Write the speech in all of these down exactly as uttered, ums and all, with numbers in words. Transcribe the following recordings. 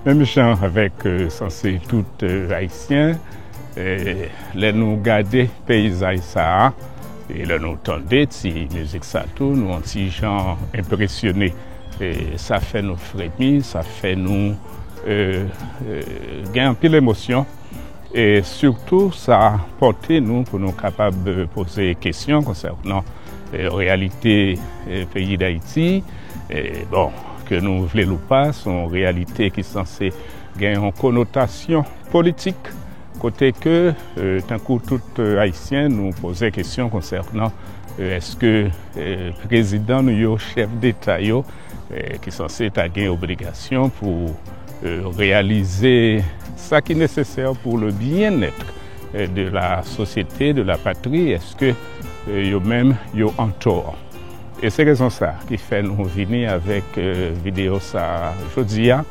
Menm jan avèk, euh, sanse tout, euh, Ayisyen, euh, lè nou gade peyizaj sa a, e lè nou tande ti mizik sa tou, nou yon ti jan enpresyone. E sa fè nou fremi, sa fè nou, euh, euh, gen anpil emosyon. E sitou, sa pòte nou pou nou kapab, euh, poze kesyon konsènan, euh, reyalite, euh, peyi Dayiti. E, bon, ke nou vle l ou pa, se yon reyalite ki sanse gen yon konotasyon politik, kote ke, euh, tankou tout, euh, Ayisyen, nou poze kesyon konsènan, euh, èske, euh, prezidan nou yo, chèf deta yo, eh, ki sanse ta gen obligasyon pou, eh, reyalize sa ki nesesè pou le bien-être, eh, de la société, de la patrie, èske, eh, yo menm yo antò? E se rezon sa ki fè nou vini avèk, eh, videyo sa jodi a,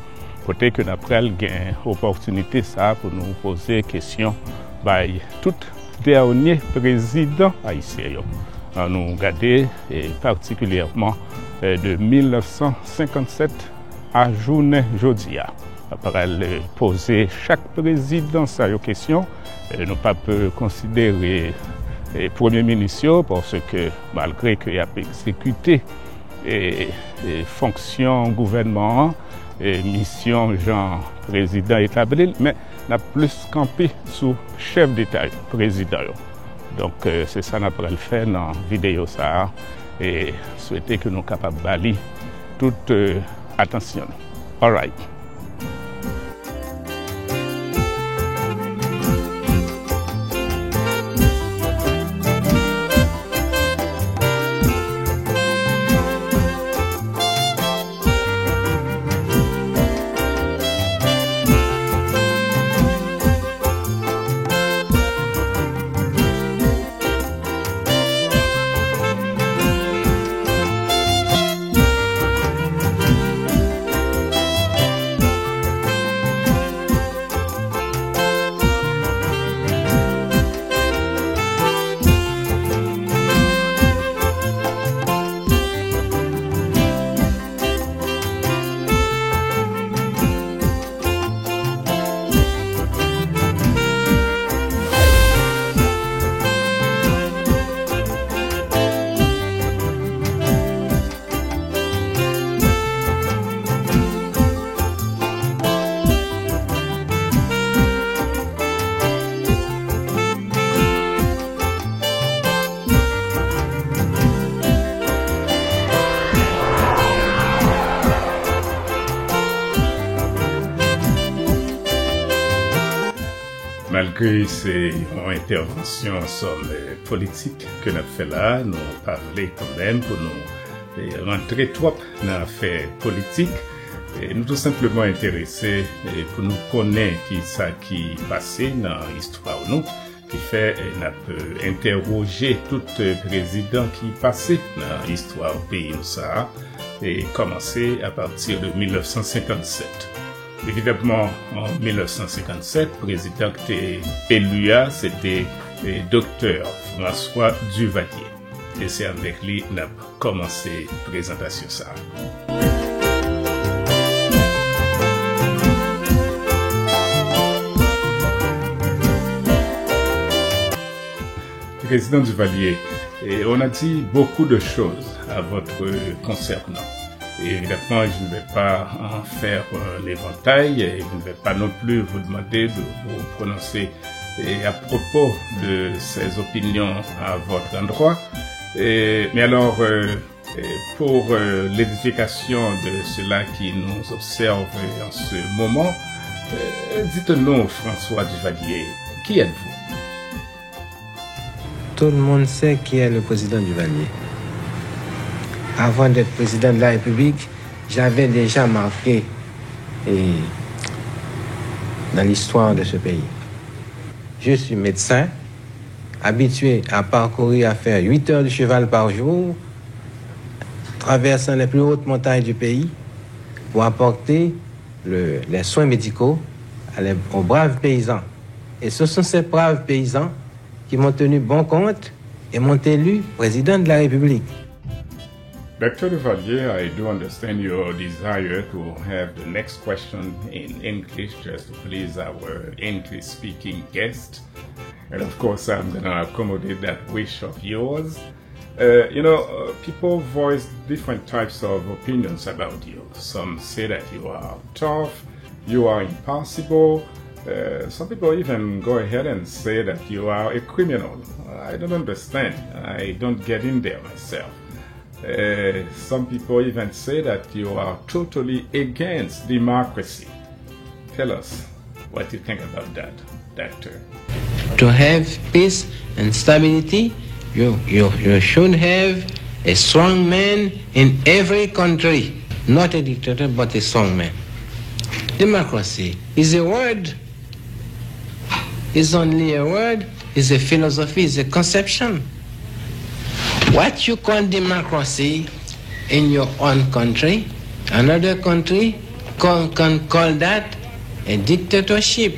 kote ke n ap pral gen opòtinite sa pou nou poze kesyon bay tout dènye prezidan ayisyen yo. An nou gade, eh, patikilyèman, eh, de mil nèf san senkann sèt a jounen jodi a. N ap pral, eh, poze chak prezidan sa yo kesyon. Eh, nou p ap, eh, konsidere, eh, premye minis yo, paske malgre ke y ap egzekite e, e fonksyon gouvènman an, e misyon jan prezidan etabli l, men n ap plis kanpe sou chèf deta yo, prezidan yo. Donk, eh, se sa n ap pral fè nan videyo sa a, e swete ke nou kapab ba li tout, eh, atansyon nou. Alright. Malgre se yon entèvansyon an sòm, eh, politik ke n ap fè la a, nou pa vle kanmenm pou nou, eh, rantre twòp nan afè politik. Eh, nou tou senpleman enterese, eh, pou nou konnen ki sa ki pase nan istwa nou, ki fè, eh, n ap, eh, entèwoje tout, eh, prezidan ki pase nan istwa peyi nou sa a, e kòmanse apati de mil nèf san senkann sèt. Evidamman, an mil nèf san senkann sèt, prezidan ki te eli a, se te, eh, Doktè François Duvalier. E se avèk li n ap kòmanse prezantasyon sa a. Président Duvalier, eh, on a dit beaucoup de choses à votre concernant. Et évidemment, je ne vais pas en faire un éventail, et je ne vais pas non plus vous demander de vous prononcer, eh, à propos de ces opinions à votre endroit. Eh, mais alors, euh, euh, pour, euh, l'édification de ceux-là qui nous observent en ce moment, euh, dites-nous, François Duvalier, qui êtes-vous ? Tout le monde sait qui est le président Duvalier. Avant d'être président de la République, j'avais déjà marqué, eh, dans l'histoire de ce pays. Je suis médecin, habitué à parcourir, à faire huit heures de cheval par jour, traversant les plus hautes montagnes du pays pour apporter le, les soins médicaux à les, aux braves paysans. Et ce sont ces braves paysans qui m'ont tenu bon compte et m'ont élu président de la République. Doctor Duvalier, I do understand your desire to have the next question in English just to please our English speaking guest. And of course, I'm going to accommodate that wish of yours. Uh, you know, uh, people voice different types of opinions about you. Some say that you are tough, you are impossible. Uh, some people even go ahead and say that you are a criminal. I don't understand. I don't get in there myself. Uh, some people even say that you are totally against democracy. Tell us what you think about that, Doctor. To have peace and stability, you, you, you should have a strong man in every country. Not a dictator, but a strong man. Democracy is a word. It's only a word, it's a philosophy, it's a conception. What you call democracy in your own country, another country call, can call that a dictatorship.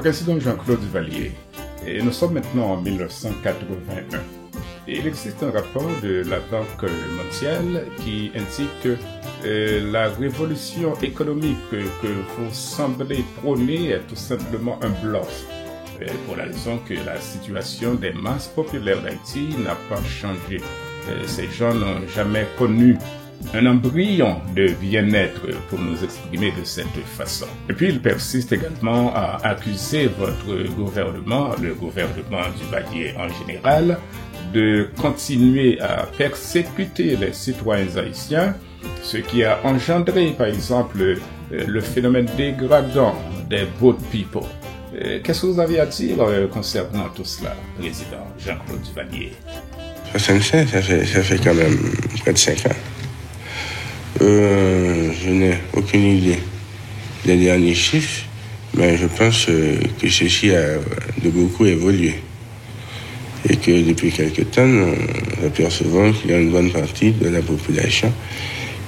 Président Jean-Claude Duvalier, et nous sommes maintenant en mille neuf cent quatre-vingt-un. Et il existe un rapport de la Banque mondiale qui indique que euh, la révolution économique que, que vous semblez prôner est tout simplement un bluff. Euh, pour la raison que la situation des masses populaires d'Haïti n'a pas changé. Euh, ces gens n'ont jamais connu un embryon de bien-être pour nous exprimer de cette façon. Et puis, il persiste également à accuser votre gouvernement, le gouvernement Duvalier en général, de continuer à persécuter les citoyens haïtiens, ce qui a engendré, par exemple, euh, le phénomène dégradant des boat people. Euh, qu'est-ce que vous avez à dire, euh, concernant tout cela, Président Jean-Claude Duvalier ? Soixante-seize, ça fait, ça fait quand même près de cinq ans. Euh, je n'ai aucune idée des derniers chiffres, mais je pense, euh, que ceci a de beaucoup évolué. Et que depuis quelque temps, nous apercevons qu'il y a une bonne partie de la population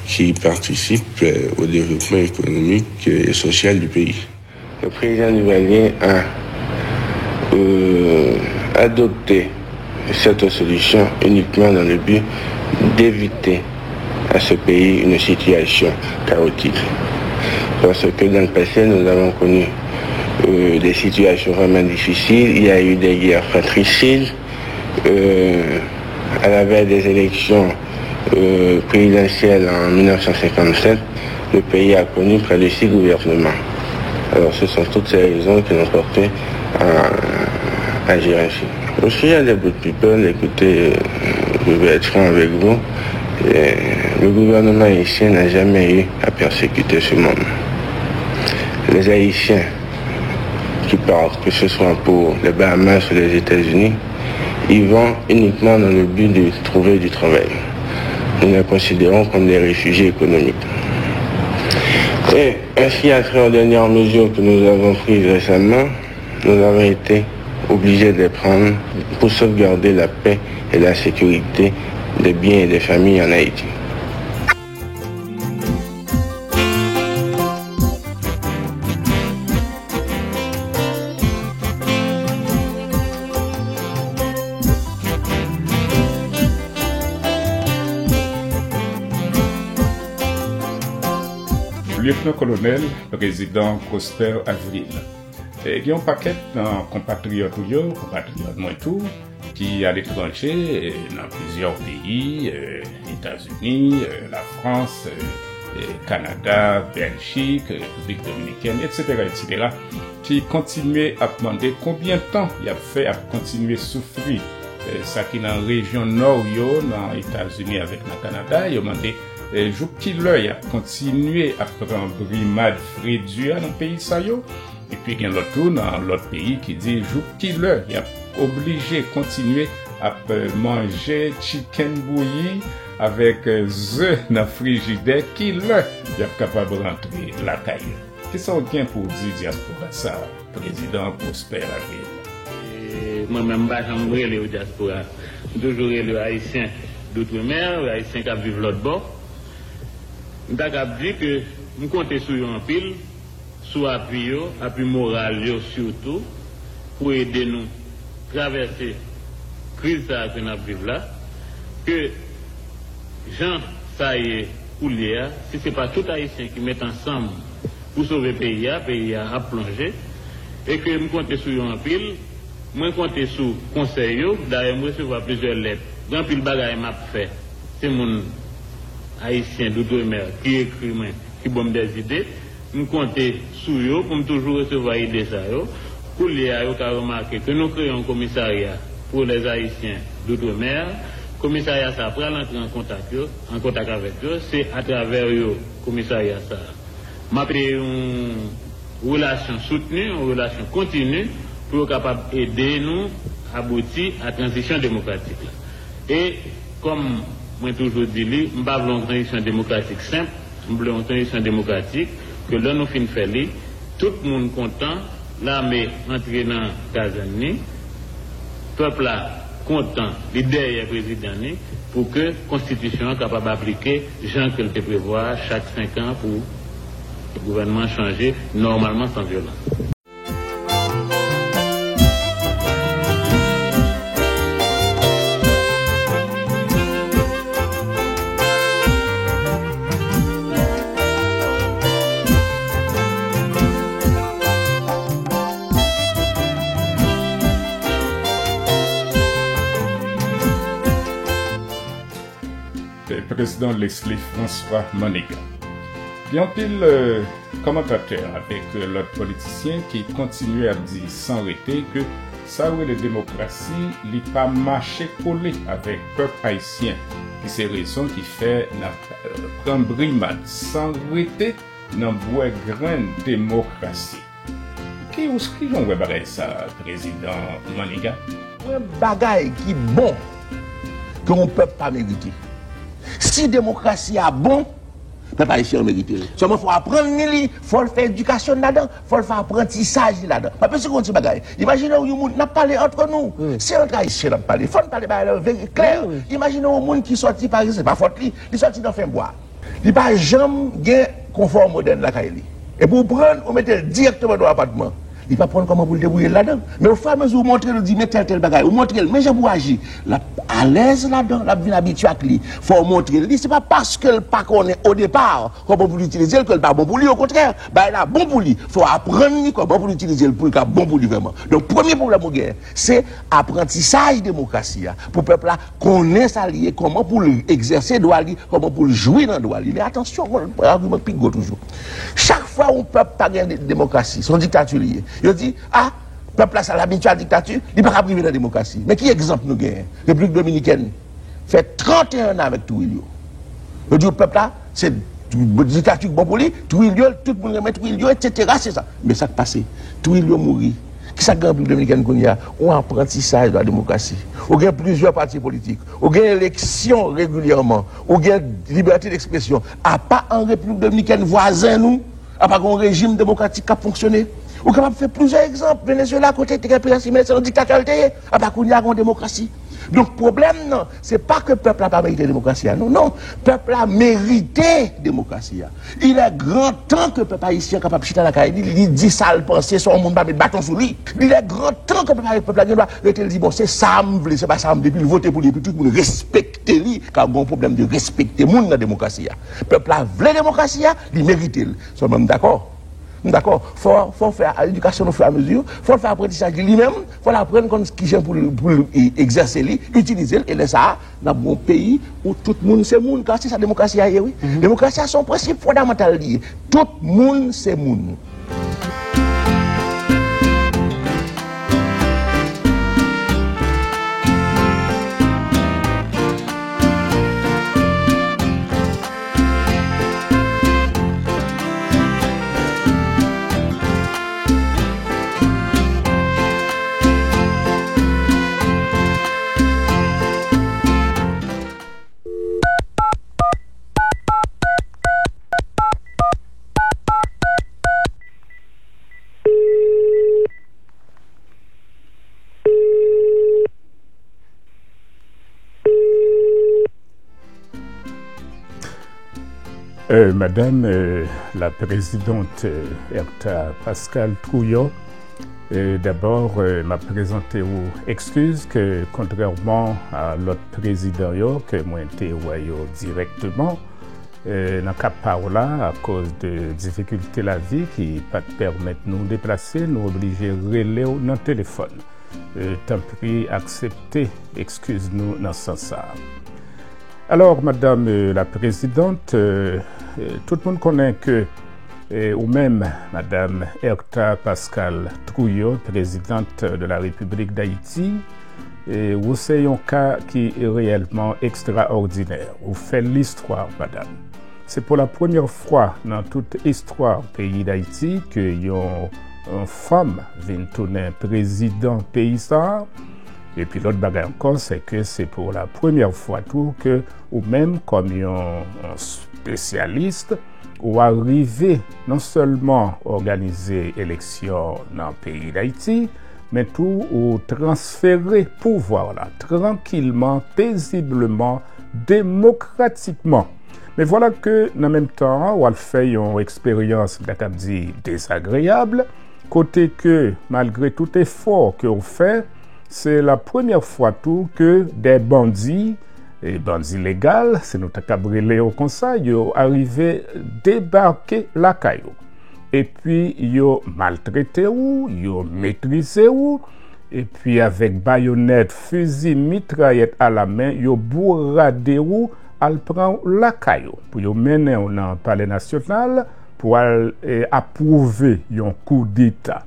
qui participe, euh, au développement économique, euh, et social du pays. Le président Duvalier a, euh, adopté cette solution uniquement dans le but d'éviter à ce pays une situation chaotique. Parce que dans le passé, nous avons connu, euh, des situations vraiment difficiles. Il y a eu des guerres fratricides. Euh, à la veille des élections, euh, présidentielles en mille neuf cent cinquante-sept, le pays a connu près de six gouvernements. Alors, ce sont toutes ces raisons qui l'ont porté à, à agir ainsi. Au sujet des boat people, écoutez, euh, je vais être franc avec vous. Euh, le gouvernement haïtien n'a jamais eu à persécuter ce monde. Les Haïtiens qui partent, que ce soit pour les Bahamas ou les États-Unis, ils vont uniquement dans le but de trouver du travail. Nous les considérons comme des réfugiés économiques. Et ainsi, à travers les dernières mesures que nous avons prises récemment, nous avons été obligés de les prendre pour sauvegarder la paix et la sécurité des biens et des familles en Haïti. Lyetnan Kolonèl, Prezidan Prosper Avril. E gen yon pakèt nan konpatriyòt ou yo, konpatriyòt mwen tou, ki aletranje, e nan plizyè peyi, e Etazini, e Lafrans, e, e Kanada, Bèljik, Repiblik Dominikèn, etsetera, etsetera, ki kontinye ap mande konbyen tan y ap fè ap kontinye soufri. E sa ki nan rejyon nò yo, nan Etazini avèk nan Kanada, yo mande, e jouk kilè y ap kontinye ap pran brimad fredi a nan peyi sa yo. Epi gen lòt tou nan lòt peyi ki di jouk kilè y ap oblije kontinye ap manje chicken bouyi avèk ze nan frijidè, ki lè y ap kapab rantre lakay yo? Kisa w gen pou w di dyaspora sa a, Prezidan Prosper Avril? E, mwen menm, m pa janm rele yo dyaspora. M toujou rele yo Ayisyen doutremer, Ayisyen k ap viv lòt bò. M ta kab di ke m konte sou yo anpil, sou apui yo, apui moral yo sitou, pou ede nou travèse kriz sa a ke n ap viv la, ke jan sa ye koulye a, si se pa tout Ayisyen ki met ansanm pou sove peyi a, peyi a ap plonje, e ke m konte sou yo anpil. Mwen konte sou konsèy yo, dayè m resevwa plizyè lèt. Gen anpil bagay m ap fè. Se moun ayisyen doutremer ki ekri mwen, ki ban m dèzide. M konte sou yo pou m toujou resevwa ide sa yo. Koulye a, yo ka remake ke nou kreye yon komisarya pou les Haïtiens d'outre-mer. Komisarya sa a pral antre an kontak yo, an kontak avèk yo. Se atravè yo komisarya sa a m ap kreye yon relasyon soutni, yon relasyon kontini pou yo kapab ede nou abouti a tranzisyon demokratik la. E kòm mwen toujou di li, m pa vle yon tranzisyon demokratik senp, m vle yon tranzisyon demokratik ke lè nou fin fè li, tout moun kontan, lame antre nan kazèn li, pèp la kontan, li dèyè prezidan li, pou ke konstitisyon an kapab aplike jan ke l te prevwa a chak senk an pou gouvènman an chanje nòmalman, san vyolans. Prezidan Leslie François Manigat. Gen anpil, euh, kòmantatè avèk, euh, lòt politisyen ki kontinye ap di san rete ke sa yo rele demokrasi, li pa mache kole avèk pèp ayisyen, ki se rezon ki fè n ap, euh, pran brimad san rete nan bwè grenn demokrasi. Ki, ki jan w wè bagay sa, Prezidan Manigat? Mwen, bagay ki bon ke yon pèp pa merite. Si demokrasi a bon, pèp ayisyen an merite l. Sèlman fò w aprann li li, fò l fè edikasyon ladan, fò l fè aprantisaj li ladan. M ap esplike w yon ti bagay. Imajine w yon moun, n ap pale antre nou. Wi. Se antre ayisyen n ap pale. Fò n pale bagay la veri klè. Wi, wi. Imajine w yon moun ki sòti, pa egzanp, se pa fòt li, li sòti nan fen bwa. Li pa janm gen konfò modèn lakay li. Epi w pran l, ou mete l dirèkteman nan yon apatman. Li pa konn kòman pou l debouye l ladan. Men ofiramezi ou montre l, ou di, men tèl, tèl bagay. Ou montre l, men jan pou w aji. L ap alèz ladan, l ap vin abitye ak li. Fò w montre l li. Se pa paske l pa konnen odepa kòman pou l itilize l ke l pa bon pou li. Okontrè, bagay la bon pou li. Fò w aprann li kòman pou l itilize l pou l ka bon pou li vrèman. Donk, premye pwoblèm ou genyen, se aprantisaj demokrasi a. Pou pèp la konnen sa l ye, kòman pou l egzèse dwa li, kòman pou l jwi nan dwa li. Men atansyon, agiman pi gwo toujou. Chak fwa yon pèp pa gen de-, demokrasi, se yon diktati li ye. Yo di, a, pèp la sa l abitye a diktati, li pa ka rive nan demokrasi. Men ki egzanp nou genyen? Repiblik Dominikèn fè trannteyen an avèk Trujillo. Yo di pèp la, se diktati k bon pou li, Trujillo, tout moun renmen Trujillo, etsetera, se sa. Men sa k pase? Trujillo mouri. Kisa k gen Repiblik Dominikèn kounye a? Yon aprantisaj de la demokrasi. Ou gen plizyè pati politik. Ou gen eleksyon regilyèman. Ou gen libète dekspresyon. Apa an Repiblik Dominikèn vwazen nou, apa gen yon rejim demokratik k ap fonksyone. Ou kapab fè plizyè egzanp. Venezuela, kote te gen Prensip Mel, se yon diktatè l te ye. Apa kounye a gen yon demokrasi. Donk, pwoblèm nan, se pa ke pèp la pa merite demokrasi a. Non, non. Pèp la merite demokrasi a. Il est grand temps ke pèp ayisyen kapab chita lakay li, li di sa l panse, san yon moun pa met baton sou li. Il est grand temps ke pèp la, pèp la gen dwa rete, l di, bon, se sa m vle, se pa sa m vle, epi l vote pou li, epi tout moun respekte li, ka gen yon pwoblèm de respekte moun nan demokrasi a. Pèp la vle demokrasi a, li merite l. Sèlman m dakò. M dakò. Fò, fò fè edikasyon o fur et à mesure, fò l fè aprantisaj li li menm, fò l aprann konn kijan pou l, pou l, e, egzèse li, itilize l, e lè sa a, n ap gen yon peyi ou tout moun se moun, ka se sa demokrasi a ye, wi. Demokrasi a se yon prensip fondamantal li ye. Tout moun se moun. Euh, Madame euh, la Présidente euh, Ertha Pascal Trouillot, euh, d'abord, euh, m ap prezante w ekskiz ke, kontrèman a lòt prezidan yo ke mwen te wè yo dirèkteman, euh, nan ka pa w la, akoz de difikilte lavi ki pa t pèmèt nou deplase, nou oblije rele w nan telefòn. Euh, tanpri, aksepte ekskiz nou nan sans sa a. Alò, Madame euh, la Présidente, euh, euh, tout moun konnen ke euh, ou menm, Madame Ertha Pascal Trouillot, Présidente de la République d'Haïti, euh, ou se yon ka ki reyèlman ekstraòdinè. Ou fè listwa, Madame. Se pou la premyè fwa nan tout istwa peyi Dayiti ke yon, yon fanm vin tounen prezidan peyi sa a. Epi lòt bagay ankò, se ke se pou la premyè fwa tou ke ou menm, kòm yon, yon espesyalis, ou arive non sèlman òganize eleksyon nan peyi Dayiti, men tou ou transfere pouvwa w la trankilman, pezibleman, demokratikman. Men vwala ke nan menm tan an, w al fè yon eksperyans, m ta kab di, dezagreyab, kote ke, malgre tout efò ke w fè, se la premyè fwa tou ke de bandi, e bandi legal, si nou ta kab rele yo konsa, yo arive debake lakay ou. Epi yo maltrete ou, yo meprize ou, epi avèk bayonèt, fizi, mitrayèt alamen, yo bourade ou, al pran w lakay ou, pou yo mennen w nan Palè Nasyonal, pou al eh, apwouve yon koudeta.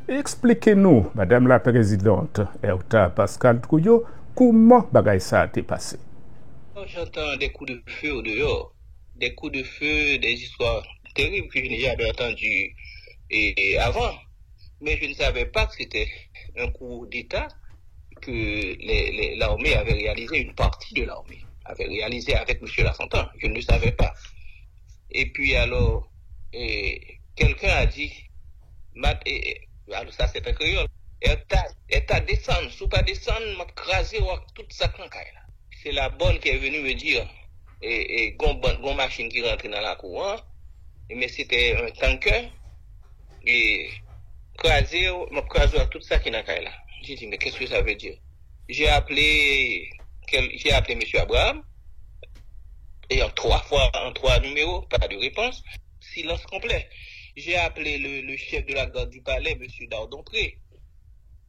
Eksplike nou, Madame la Présidente Ertha Pascal Trouillot, kouman bagay sa a te pase? J'entends des coups de feu au dehors, des coups de feu, des histoires terribles que je n'ai jamais entendues et, et avant. Mais je ne savais pas que c'était un coup d'État que les, les, l'armée avait réalisé, une partie de l'armée avait réalisé avec M. Lafontant. Je ne le savais pas. Et puis alors, et quelqu'un a dit, Mat, et, et, alors ça c'est en créole, Ertha, Ertha desann, si w pa desann, m ap kraze w ak tout sa k nan kay la. C'est la bonne qui est venue me dire, e, e, gon, ban- gon machin ki rantre nan lakou an, e, men se te yon tanker, e, kraze w, m ap kraze w ak tout sa ki nan kay la. J'ai dit, mais qu'est-ce que ça veut dire? J'ai appelé, quel- j'ai appelé M. Abraham, et en trois fois, en trois numéros, pas de réponse. Silence complet. J'ai appelé le, le chef de la garde du palais, M. Dardonpré.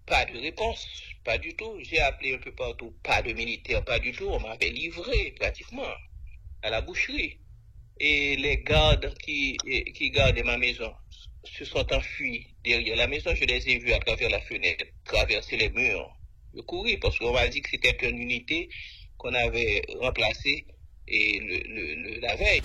Pas de réponse, pas du tout. J'ai appelé un peu partout, pas de militaires, pas du tout. On m'avait livré pratiquement à la boucherie. Et les gardes qui, eh, qui gardaient ma maison se sont enfuis derrière la maison. Je les ai vus à travers la fenêtre traverser les murs. Yo kouri, parce qu'on m'a dit que c'était une unité qu'on avait remplacée et le, le, le- la veille.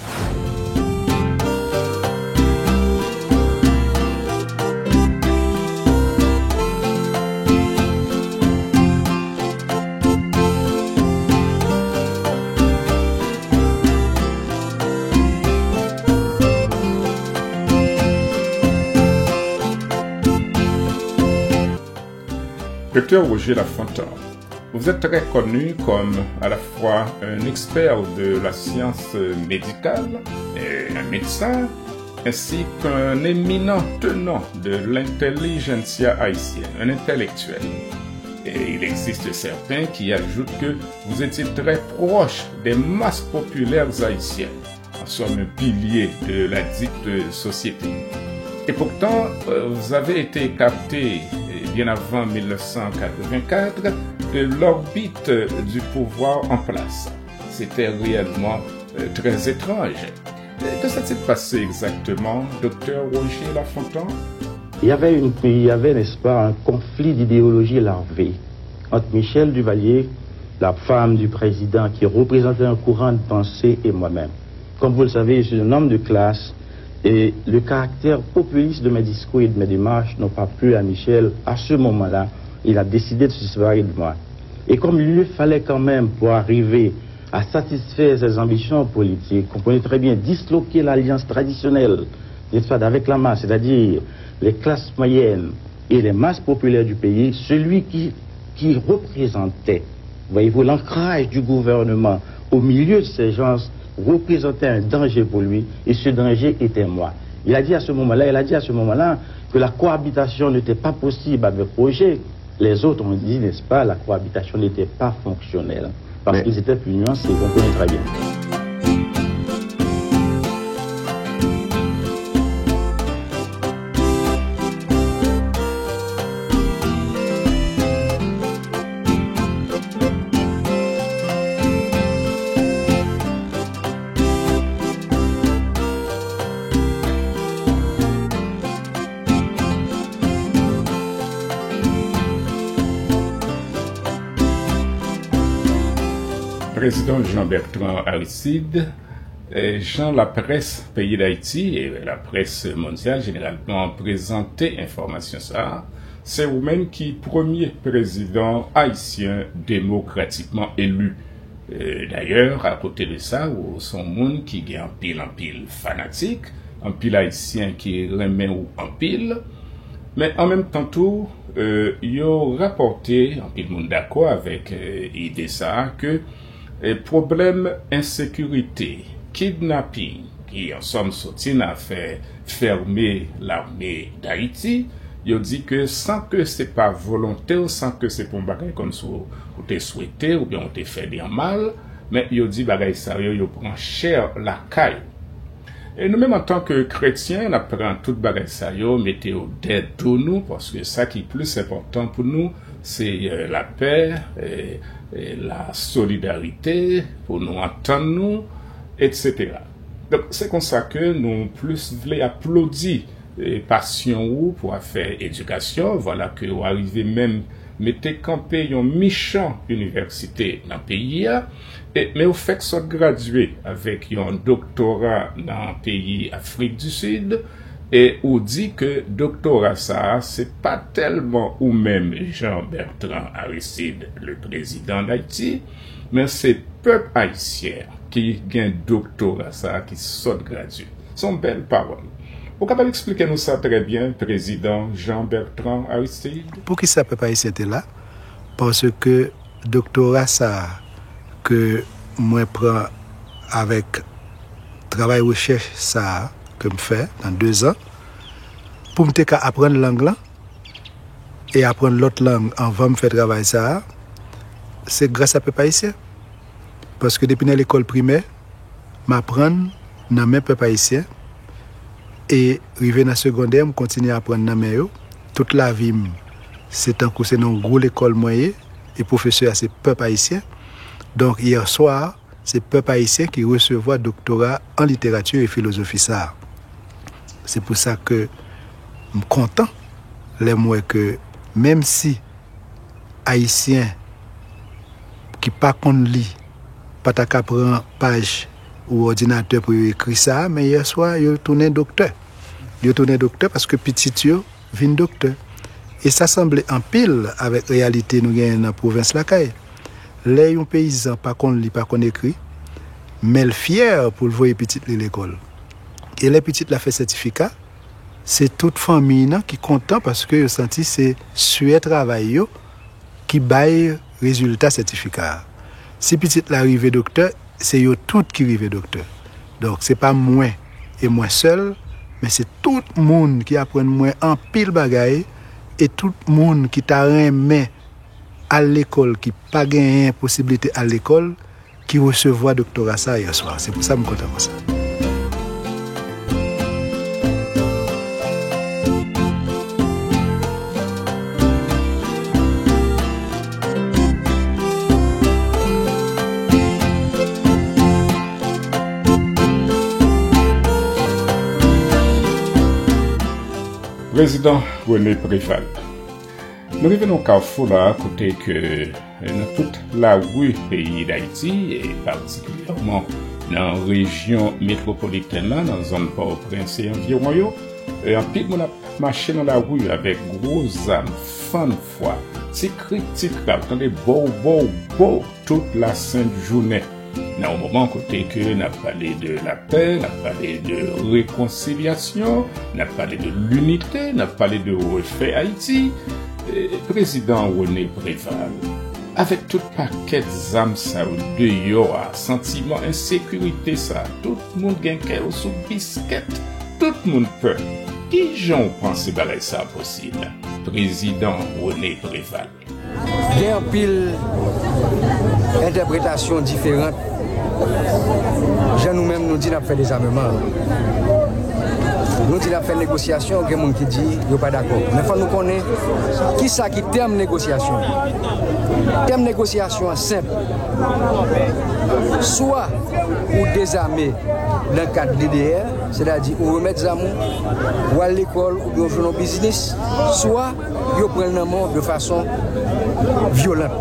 Docteur Roger Lafontant, vous êtes très connu comme à la fois un expert de la science médicale, et un médecin, ainsi qu'un éminent tenant de l'intelligentsia haïtienne, un intellectuel. Et il existe certains qui ajoutent que vous étiez très proche des masses populaires haïtiennes, en somme un pilier de la dite société. Et pourtant, euh, vous avez été écarté, euh, bien avant mille neuf cent quatre-vingt-quatre, de l'orbite du pouvoir en place. C'était réellement, euh, très étrange. Euh, Que s'est-il passé exactement, docteur Roger Lafontant? Il y avait une, il y avait, n'est-ce pas, un conflit d'idéologie larvé entre Michèle Duvalier, la femme du président qui représentait un courant de pensée, et moi-même. Comme vous le savez, je suis un homme de classe et le caractère populiste de mes discours et de mes démarches n'ont pas plu à Michel. À ce moment-là, il a décidé de se séparer de moi. Et comme il lui fallait quand même, pour arriver à satisfaire ses ambitions politiques, comprenez très bien, disloquer l'alliance traditionnelle, n'est-ce pas, avec la masse, c'est-à-dire les classes moyennes et les masses populaires du pays, celui qui, qui représentait, voyez-vous, l'ancrage du gouvernement au milieu de ces gens, représentait un danger pour lui, et ce danger était moi. Il a dit à ce moment-là, il a dit à ce moment-là que la cohabitation n'était pas possible avec Roger. Les autres ont dit, n'est-ce pas, la cohabitation n'était pas fonctionnelle. Parce qu'ils étaient plus nuancés, vous comprenez très bien. Prezidan Jean Bertrand Aristide, eh, jan laprès peyi Dayiti e laprès mondyal jeneralman prezante enfòmasyon sa a, se ou menm ki premye prezidan ayisyen demokratikman eli. Eh, dayè, akote de sa, ou se yon moun ki gen anpil, anpil fanatik, anpil ayisyen ki renmen ou anpil. Men an menm tan tou, eh, yo rapòte, anpil moun dakò avèk, eh, ide sa a, ke, eh, pwoblèm ensekirite, kidnaping, ki an sòm soti nan afè fèmen lame Dayiti, yo di ke san ke se pa volonte w, san ke se pa yon bagay kòmsi w, ou te swete oubyen ou te fè li an mal, men yo di bagay sa yo, yo pran chè lakay. E nou menm antanke kretyen, n ap pran tout bagay sa yo, mete yo dèyè do nou, paske sa ki plis enpòtan pou nou, se, eh, lapè, eh, eh, la solidarite, pou nou antann nou, etsetera. Donk, se konsa ke nou plis vle aplodi, eh, pasyon ou pou afè edikasyon. Vwala ke w arive menm mete kanpe yon michan inivèsite nan peyi a. E, men ou fèk sot gradye avèk yon doktora nan peyi Afrik di Sid. E ou di ke doktora sa a, se pa tèlman ou menm, Jean Bertrand Aristide, le président d'Haïti, men se pèp ayisyen ki gen doktora sa a ki sot gradye. Se yon bèl pawòl. Ou kapab eksplike nou sa trè byen, Prezidan Jean Bertrand Aristide? Poukisa pèp ayisyen te la? Paske doktora sa a ke mwen pran avèk travay rechèch sa a ke m fè nan dezan, pou m te ka aprann lang lan, e aprann lòt lang anvan m fè travay sa a, se gras a pèp ayisyen. Paske depi nan lekòl primè, m aprann nan men pèp ayisyen, e rive nan segondè, m kontinye aprann nan men yo. Tout lavi m, se tankou se nan yon gwo lekòl mwen ye, e pwofesè a se pèp ayisyen. Donk, yè swa, se pèp ayisyen ki resevwa doktora an literati e filozofi sa a. Se pou sa ke m kontan lè m wè ke menm si ayisyen ki pa konn li pa ta ka pran paj ou òdinatè pou yo ekri sa a, men yè swa, yo tounen doktè. Yo tounen doktè paske pitit yo vin doktè. E sa sanble anpil avèk reyalite nou genyen nan pwovens lakay. Lè yon peyizan pa konn li, pa konn ekri, men l fyè pou l voye pitit li lekòl. E lè pitit la fè sètifika, se tout fanmi nan ki kontan paske yo santi se swè travay yo ki bay rezilta sètifika a. Si pitit la rive doktè, se yo tout ki rive doktè. Donk, se pa mwen e mwen sèl, men se tout moun ki aprann mwen anpil bagay e tout moun ki ta renmen al lekòl, ki pa genyen posiblite al lekòl, ki resevwa doktora sa a yè swa. Se pou sa m kontan konsa. Prezidan René Préval. Nou rive nan kafou la, kote ke, eh, nan tout lari peyi Dayiti, e patikilyèman nan rejyon metwopolitèn la, nan zòn Pòtoprens e anviwon yo, e anpil moun ap mache nan lari avèk gwo zam, fann fwa, ti krik, ti krak, tande bow, bow, bow, tout lasent jounen. Nan yon moman kote ke n ap pale de lapè, n ap pale de rekonsilyasyon, n ap pale de linite, n ap pale de refè Ayiti, eh, Prezidan René Préval, Avèk tout pakèt zam sa yo deyò a, santiman ensekirite sa, tout moun gen kè yo sou biskèt, tout moun pè. Kijan w panse bagay sa posib? Prezidan René Préval. Gen anpil entèpretasyon diferan jan nou menm nou di n ap fè dezameman an. Nou di n ap fè negosyasyon, gen moun ki di yo pa dakò. Men fò nou konnen kisa ki tèm negosyasyon. Tèm negosyasyon an senp. Swa ou dezame nan kad D D R, sètadi ou remèt zam ou, ou al lekòl oubyen ou jwenn yon biznis, swa yo pran l nan men w de fason vyolan.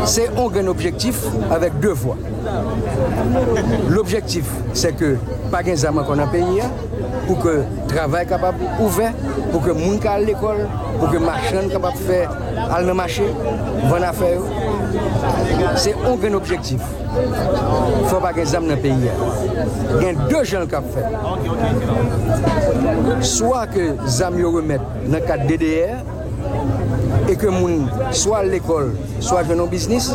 Se yon grenn objektif avèk de vwa. Lobjektif, se ke pa gen zam ankò nan peyi a, pou ke travay kapab ouvè, pou ke moun ka al lekòl, pou ke machann kapab fè al nan mache, vann afè yo. Se yon grenn objektif. Fò pa gen zam nan peyi a. Gen de jan l ka fèt. Swa ke zam yo remèt nan kad D D R, e ke moun swa al lekòl, swa jwenn yon biznis,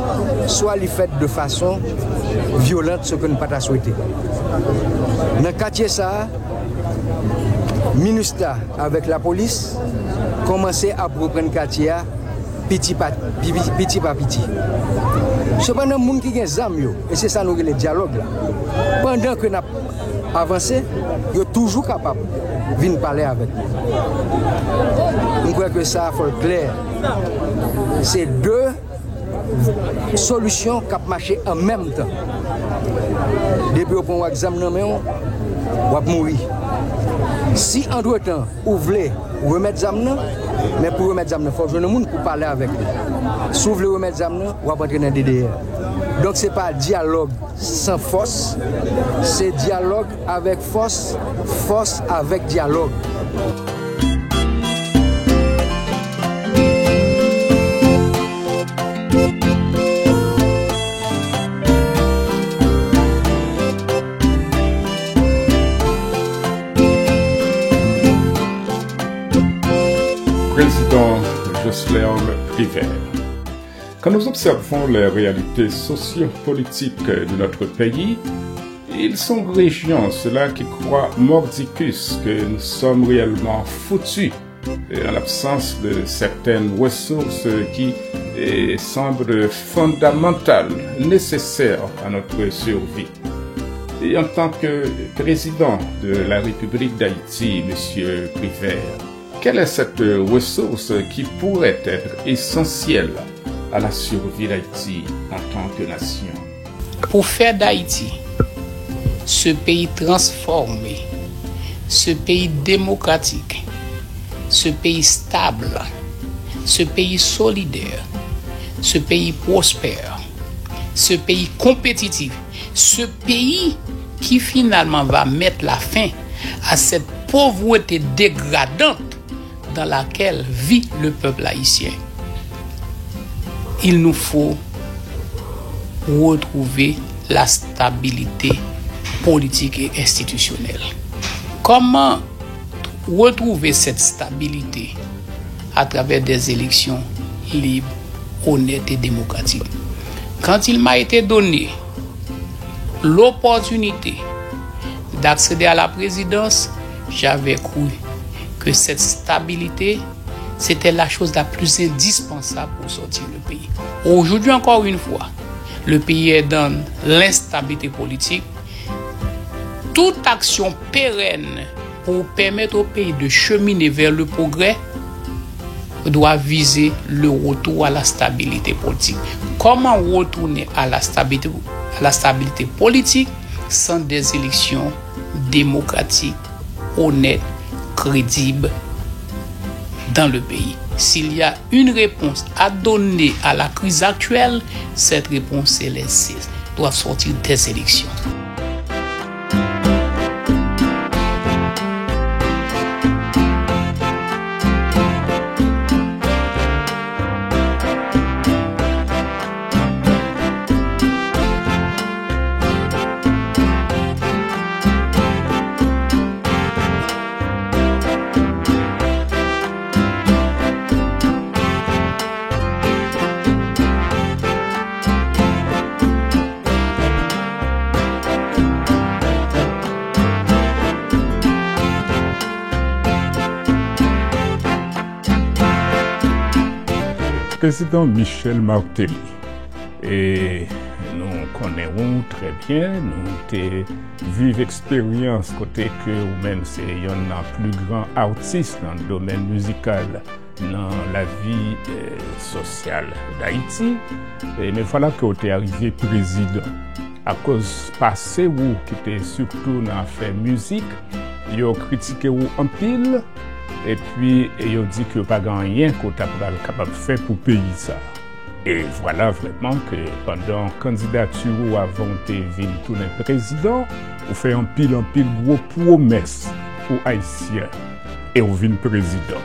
swa li fèt de fason vyolan, se ke n pa ta swete. Nan katye sa a, MINUSTAH avèk lapolis kòmanse ap reprann katye a piti pa piti. Piti pa piti. Sepandan, moun ki gen zam yo, e se sa nou rele dyalòg la, pandan ke n ap avanse, yo toujou kapab vin pale avèk nou. M kwè ke sa a fò l klè. Se de solisyon k ap mache an menm tan. Depi yo pran w ak zam nan men w, w ap mouri. Si antretan ou vle remèt zam nan, men pou remèt zam nan, fò w jwenn yon moun pou pale avèk li. Si w vle remèt zam nan, w ap antre nan D D R. Donk, se pa dyalòg san fòs, se dyalòg avèk fòs, fòs avèk dyalòg. Président Jocelerme Privert. Quand nous observons les réalités sociopolitiques de notre pays, ils sont régions, ceux-là qui croient mordicus que nous sommes réellement foutus, euh, en l'absence de certaines ressources qui, euh, semblent fondamentales, nécessaires à notre survie. Et en tant que président de la République d'Haïti, Monsieur Privert, quelle est cette ressource qui pourrait être essentielle à la survie d'Haïti en tant que nation? Pou fè Dayiti, ce pays transformé, ce pays démocratique, ce pays stable, ce pays solidaire, ce pays prospère, ce pays compétitif, ce pays qui finalement va mettre la fin à cette pauvreté dégradante dans laquelle vit le peuple haïtien. Il nous faut retrouver la stabilité politique et institutionnelle. Comment retrouver cette stabilité à travers des élections libres, honnêtes et démocratiques? Quand il m'a été donné l'opportunité d'accéder à la présidence, j'avais cru que cette stabilité, c'était la chose la plus indispensable pour sortir le pays. Aujourd'hui, encore une fois, le pays est dans l'instabilité politique. Toute action pérenne pour permettre au pays de cheminer vers le progrès doit viser le retour à la stabilité politique. Comment retourner à la stabilité, à la stabilité politique sans des élections démocratiques, honnêtes, crédibles dans le pays? S'il y a une réponse à donner à la crise actuelle, cette réponse, c'est les, doit sortir des élections. Prezidan Michel Martelly, e nou konnen ou trè byen, nou te viv eksperyans kote ke ou menm se yonn nan pli gran atis nan domèn mizikal nan lavi, eh, sosyal Dayiti. E men vwala ke w te arive prezidan. Akoz pase ou ki te sitou nan afè mizik, yo kritike ou anpil, epi yo di ke w pa gen anyen ke w ta pral kapab fè pou peyi sa. E vwala vrèman ke pandan kandidati ou, avan w te vin tounen prezidan, ou fè anpil, anpil gwo pwomès pou Ayisyen. E w vin prezidan.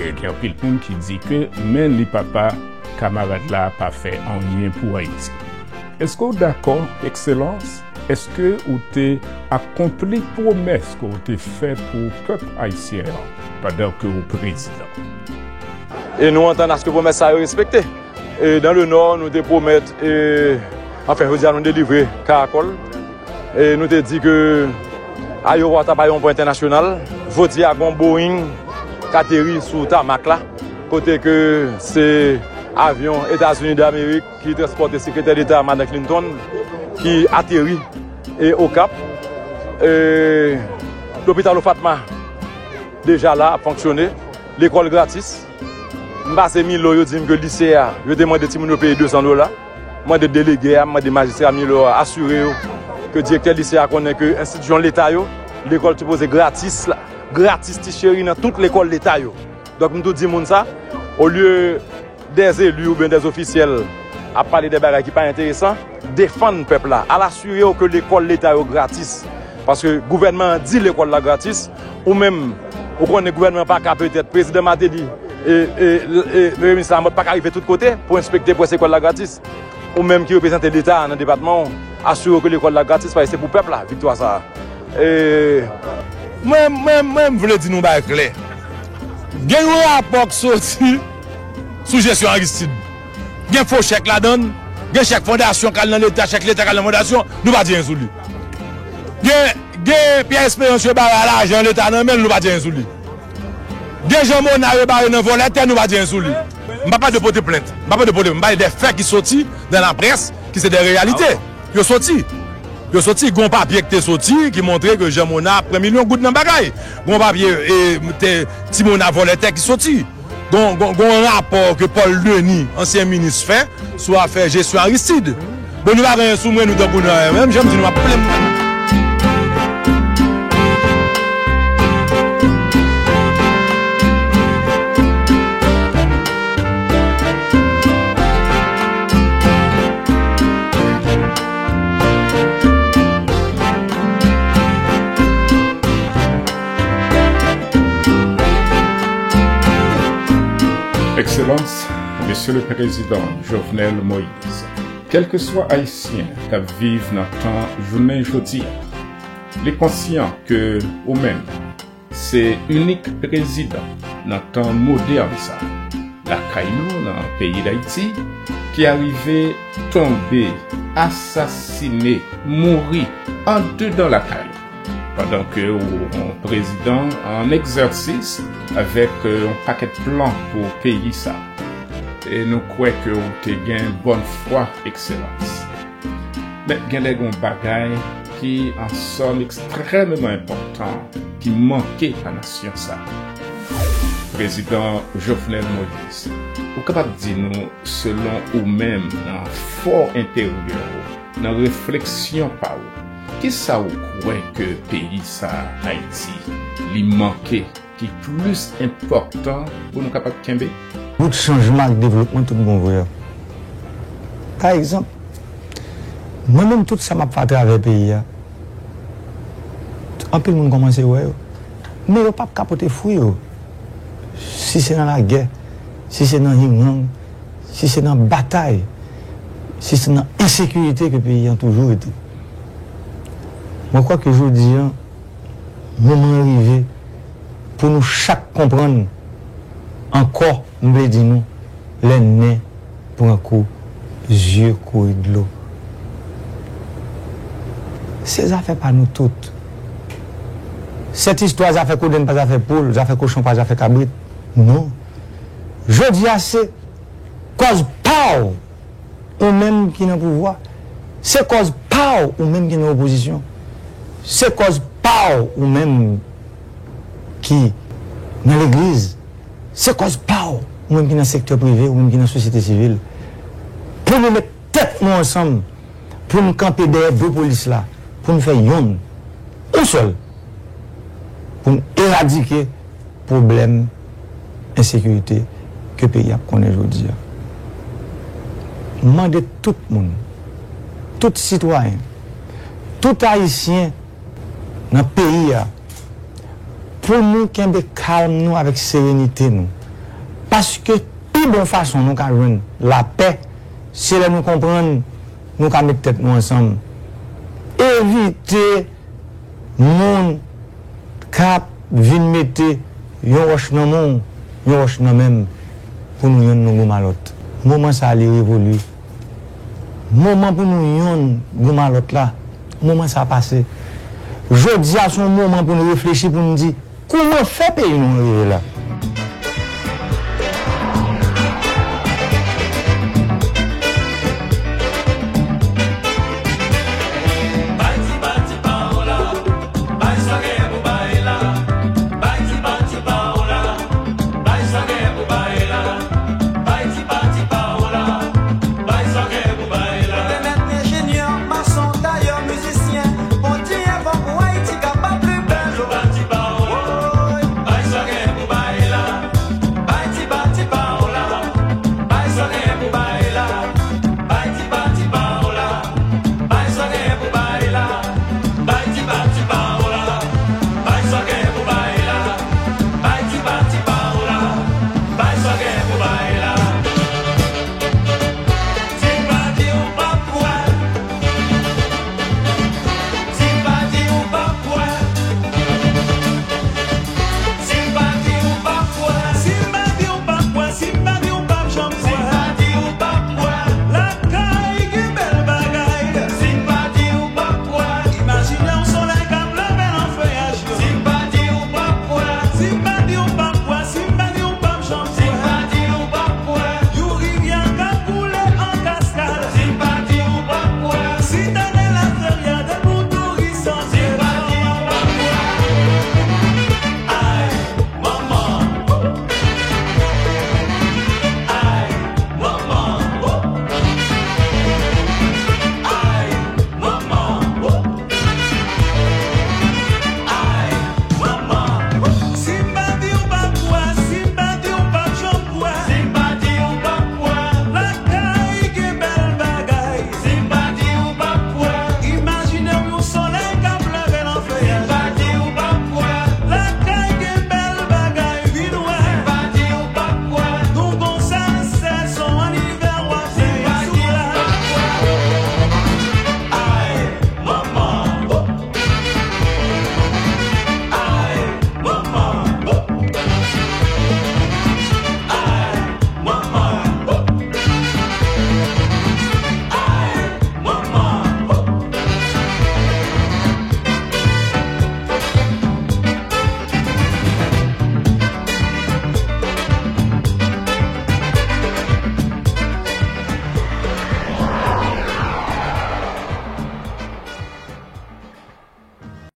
E gen anpil moun ki di ke men li papa, kamarad la pa fè anyen pou Ayiti. Èske w dakò, Ekselans? Èske ou te akonpli pwomès ke w te fè pou pèp ayisyen an pandan ke ou prezidan? E nou antann aske pwomès sa yo respekte. E dans le Nord, nou te pwomèt, e, anfen, jodi a nou delivre Karakòl. E nou te di ke ayewopò a t ap yon pwen entènasyonal. Jodi a, gon Boeing k ateri sou tamak la, kote ke se avyon Etazini Damerik ki transpòte Sekretè Deta Madan Clinton ki ateri e Okap. E, lopital Ofatma deja la ap fonksyone. Lekòl gratis. M pase Milo, yo di m ke lise a, yo te mande timoun yo peye de san dola. M mande delege a, m mande majistra Milo a, asire yo ke direktè lise a konnen ke enstitisyon leta yo, lekòl sipoze gratis la, gratis ti cheri nan tout lekòl leta yo. Donk, m tou di moun sa, olye dè zeli oubyen dè ofisyèl ap pale de bagay ki pa enteresan, defann pèp la, al asire w ke lekòl leta yo gratis. Paske gouvènman an di lekòl la gratis, ou menm, ou konnen gouvènman pa ka petèt, prezidan Martelly, e, e, e, premye minis Lamothe pa ka rive tout kote pou enspekte pou wè si lekòl la gratis. Ou menm ki reprezante leta a nan depatman w, asire w ke lekòl la gratis, paske se pou pèp la, viktwa sa a. E, mwen, mwen, mwen, m vle di nou bagay klè. Gen yon rapò k soti sou jesyon Aristide. Gen fo chèk ladan l, gen chèk fondasyon k al nan leta, chèk leta k al nan fondasyon, nou pa di anyen sou li. Gen, gen Pierre Espérance yo bare a lajan leta nan men l, nou pa di anyen sou li. Gen Jean Monard yo bare nan vòlè tè, nou pa di anyen sou li. M pa pale de pote plent, m pa pale de pote, m pale de fè ki soti nan laprès, ki se de reyalite. Yo soti. Yo soti, gon papye ki te soti, ki montre ke Jean Monard pran milyon goud nan bagay. Gon papye, e, te, Ti Mona vòlè tè ki soti. Gon, gon, gon rapò ke Paul Denis, ansyen minis, fè sou afè jesyon Aristide. Bon, nou pa gen anyen sou mwen, nou tankou nan, menm jan m di nou ap plenn. Ekselans, Mesye le Prezidan Jovenel Moïse, kèlkeswa Ayisyen k ap viv nan tan jounen jodi a, li konsyan ke ou menm, se inik prezidan nan tan modèn sa, lakay nou nan peyi Dayiti, ki arive tonbe, asasine, mouri andedan lakay ou, pandan ke ou yon prezidan an egzèsis avèk, euh, yon pakèt plan pou peyi sa. E nou kwè ke ou te gen bòn fwa, Ekselans. Men gen de gon bagay ki, an sòm, ekstrèmeman enpòtan ki manke a nasyon sa. Prezidan Jovenel Moïse, ou kapab di nou, selon ou menm, nan fò enteryè ou, nan refleksyon pa ou, kisa ou kwè ke peyi sa, Ayiti, li manke ki plis enpòtan pou nou kapab kenbe? Bout chanjman ak devlopman tout bon vre. Pa egzanp, mwen menm tout sa m ap fè atravè peyi a, anpil moun kòmanse wè yo. Men yo p ap ka pote fwi yo. Si se nan lagè, si se nan hingang, si se nan batay, si se nan ensekirite ke peyi an toujou rete. Mwen kwè ke jodi an, moman an rive pou nou chak konprann ankò, m vle di nou, lè nen pran kou, zye kouri dlo. Se zafè pa nou tout. Sèt istwa zafè kodenn pa zafè poul, zafè kochon pa zafè kabrit. Non. Jodi a se Kòz pa w, ou menm ki nan pouvwa. Se kòz pa w, ou menm ki nan opozisyon. Se kòz pa w, ou menm ki nan legliz. Se kòz pa w, ou menm ki nan sektè prive, ou menm ki nan sosyete sivil. Pou nou met tèt nou ansanm, pou n kanpe dèyè do polis la, pou n fè yonn, yon sèl, pou n eradike pwoblèm ensekirite ke peyi ap konnen jodi a. M mande tout moun, tout sitwayen, tout Ayisyen nan peyi a, pou nou kenbe kalm nou avèk serenite nou. Paske pi bon fason nou ka jwenn lapè, se lè nou konprann nou ka met tèt nou ansanm. Evite moun k ap vin mete yon wòch nan men w, yon wòch nan men m, pou nou yonn nou gou malòt. Moman sa a li revoli. Moman pou nou yonn gou malòt la, moman sa a pase. Jodi a se yon moman pou nou reflechi, pou nou di, kouman fè peyi nou rive la?